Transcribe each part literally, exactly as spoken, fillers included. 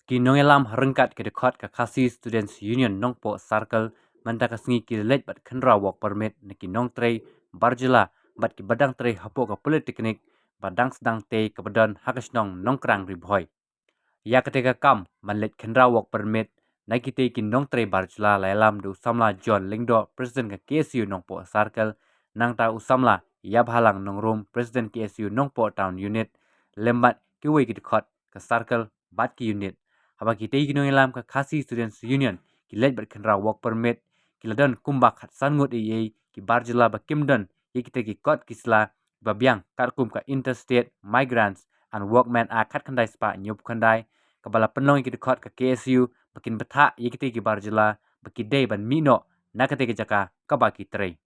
Ki nongïalam ha ryngkat ki dkhot ka Khasi Students Union Nongpoh Circle mynta ka sngi ki la leit bad khynra work permit na ki nongtrei bar jylla bad ki ba dang trei hapoh ka Polytechnic ba dang sdang tei kaba don ha ka shnong Nongkrang Ri Bhoi. Ïa kata ka kam ban leit khynra work permit na kitei ki nongtrei bar jylla la ïalam da u samla John Lyngdoh, President ka K S U Nongpoh Circle, nangta u samla Ïabhalang Nongrum, President K S U Nongpoh Town Unit, lem bad kiwei ki dkhot ka circle bad ki unit. Haba kitei ki nongïalam ka Khasi Students Union ki leit bad khynra work permit, ki la don kumba khatsan ngut eiei ki bar jylla ba kim don ïa kita ki kot ki sla ba biang katkum ka Interstate Migrants and Workmen Act khatkhyndai spah hynñiewphew khyndai, kaba la pynlong ïa ki dkhot ka K S U ba kin bthah ïa kitei ki bar jylla ba ki dei ban mih noh na katei ka jaka kaba ki trei.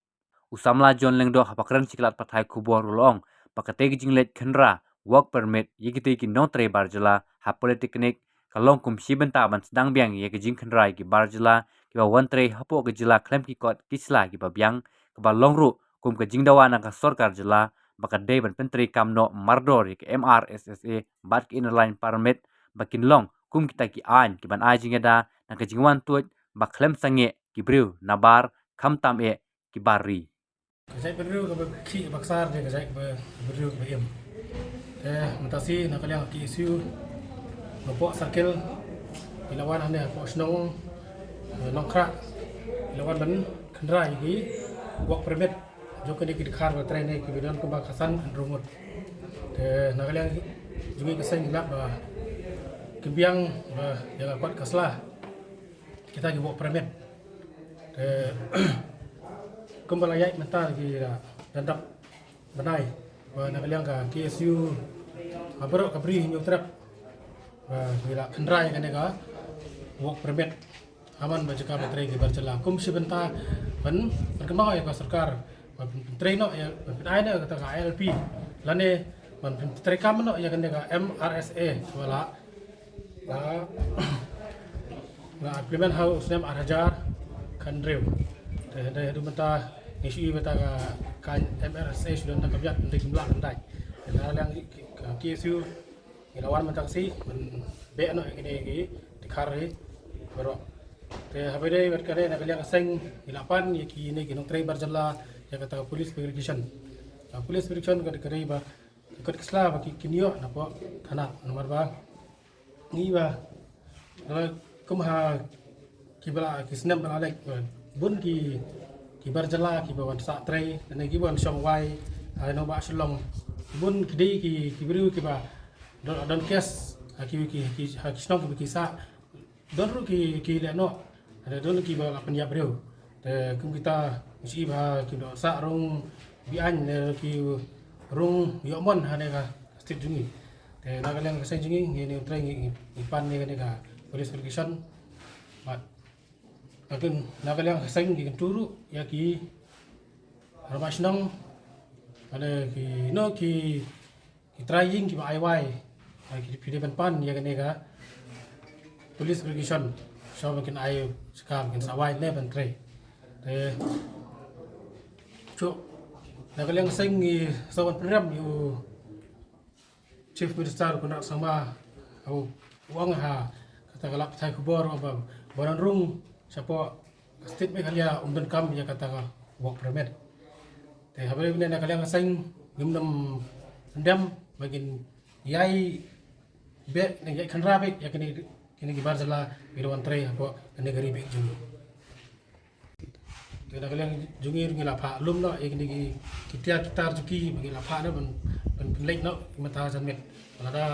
U samla John Lyngdoh haba kren sha ki lad pathai khubor u la ong ba katei ka jingleit khynra work permit ïa kitei ki nongtrei bar jylla ha Polytechnic ka long kum shi bynta ban sdang biang ïa ka jingkhynra ïa ki bar jylla kiba wan trei hapoh ka jylla khlem ki kot ki sla kiba biang, kaba long ruh kum ka jingdawa na ka sorkar jylla ba ka dei ban pyntrei kam noh mardor ïa ka M R S S A bad ka Inner Line Permit ba kin long kum kita ki aiñ kiban ai jingïada na ka jingwan tuid ba khlem sangeh ki briew nabar khamtam eh ki bar ri. Ka jait bynriew kaba khih ba ksar ne ka jait bynriew kaba im. Te mynta shi na ka liang K S U Nongpoh Circle ki la wan hangne hapoh shnong, eh, Nongkhrah, ki la wan ban khynra ïa ki work permit jong kine ki dkhar ba trei ne kiba don kumba khatsan hynriew ngut. Te na ka liang jong ngi ka seng ki lap ba kin biang ba ïa ka kot ka sla kita ki work permit. Te kumba la ïaid mynta ki la dang dap bnai ba na ka liang ka K S U ha baroh ka Bri Hynñiewtrep ba ki la khynra ïa kane ka work permit ha man ba jaka ba trei ki bar jylla kum shi bynta ban pynkynmaw ïa ka sorkar ba pyntrei noh ïa, ba pynai noh ïa kata ka I L P lane ban pyntrei kam noh ïa kane ka M R S A ba la la, la implement ha u snem ar hajar khathynriew. Te hynrei haduh mynta ngi shu i ba kata ka, ka M R S A shu don tang ka biang, hynrei kim lah ban dait. Te na liang ka K S U ngi la wan mynta ka sngi ban beh noh ïa kine ki dkhar hi baroh. Te haba ïadei bad kane na ka liang ka seng ngi la pan ïa kine ki nongtrei bar jylla ïa kata ka police verification. Ka police verification ka, ka dei ba ki kot ki sla ba ki, kin ïoh na pdeng thana namar ba ngi ba, eh, kum ha ki ba la, ki snem ba la leit, eh, bun ki, ki bar jylla ki ba wan sah trei ne ki ba wan shong wai ha Nongbah Shillong. Bun ki dei ki, ki briew ki ba don, don case ha ki, ki, ki, ha ki shnong ki ba ki sah. Don ruh ki, ki leh noh, don ki ba la pynïap briew. Te kum kita ngi shu i ba ki ba sah rung be-aiñ ne ki rung ïoh mon ha kane ka state jong ngi. Te na ka liang ka seng jong ngi, ngi nongtrei ngi, ngi pan ïa kane ka police verification. Bad na ka liang ka seng ngi kyntu ruh ïa ki rangbah shnong, bad kino ki, ki trai ïing ki ba ai wai, ki, phi dei ban pan ïa kane ka police verification. Shuwa ba kin ai shaka ba kin sa wai ne ban trei. Te shuh na ka liang ka seng ngi sa wan pynrem ïa u Chief Minister Conrad Sangma, u ong ha kata ka lad pathai khubor ba, ba don rung shapoh ka state Meghalaya um donkam ïa kata ka work permit. Te haba ïadei na ka liang ka seng ngim nym pyndem ba ngin ïai beh ne ïai khynra beit ïa kine, kine ki bar jylla ba ki wan trei hapoh kane ka ri beit jong ngi. Te na ka liang jong ngi ngi la phah lum noh ïa kine ki, ki tiar ki tar jong ki ba ngi la phah noh ban, ban pynleit noh mynta janmiet. Lada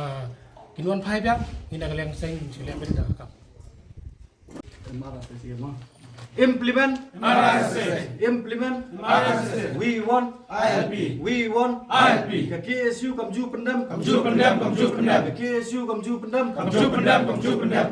kin wan phai biang ngi na ka liang seng shu leh beit da ka kam. Implement. Implement. We want I L P. We want I L P. Ka K S U kam ju pyndem. Kam ju pyndem, kam ju pyndem. Ka K S U kam ju pyndem. Kam ju pyndem, kam ju pyndem.